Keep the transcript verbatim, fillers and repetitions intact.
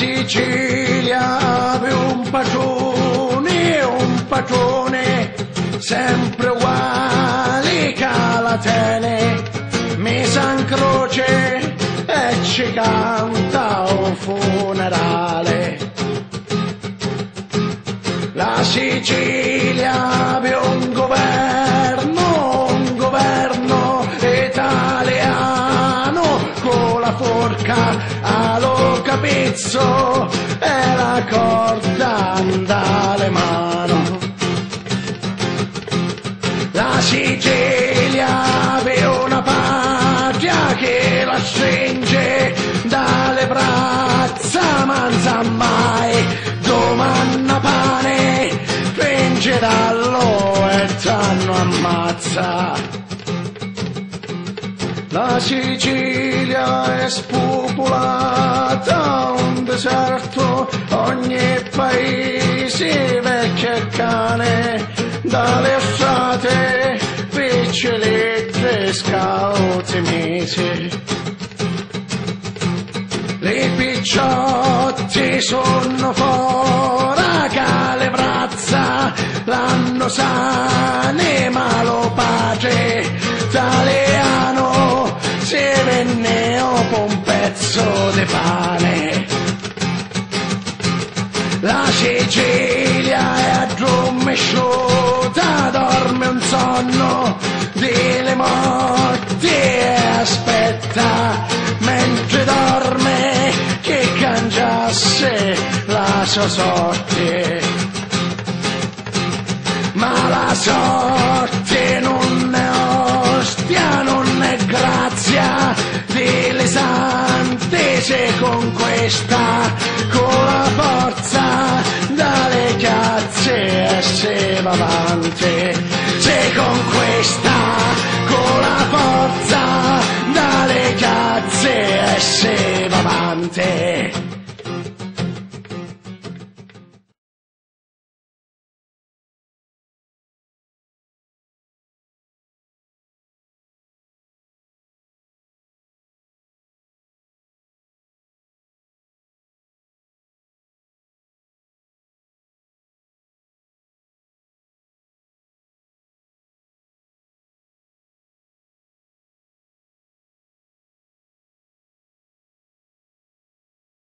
Sicilia havi un patruni, un patruni sempre uguali ca la teni, misa in croci e ci canta un funerali. La Sicilia havi un guvernu, un guvernu italianu cu la furca a lu capizzu e la corda nta li manu. La Sicilia havi una patria chi la stringi nta li brazza, ma nzan mai dumanna pani, fingi dallu e tannu ammazza. La Sicilia è spupulata, un desertu, ogni paisi vecchi e cani, da li strati picciliddi scauti misi. Li picciotti sunnu fora ca li vrazza l'hannu sani, ma lu patri talianu si vinniu p'un pezzu di pani. La Sicilia è addummisciuta, dormi un sonnu di li morti e aspetta mentri dormi chi cangiassi la so sorti. Ma la sorti nun è ostia, nun è grazia di li santi, si cunquista cu la forza da li chiazzi e si va avanti, si cunquista cu la forza da li chiazzi e si va avanti.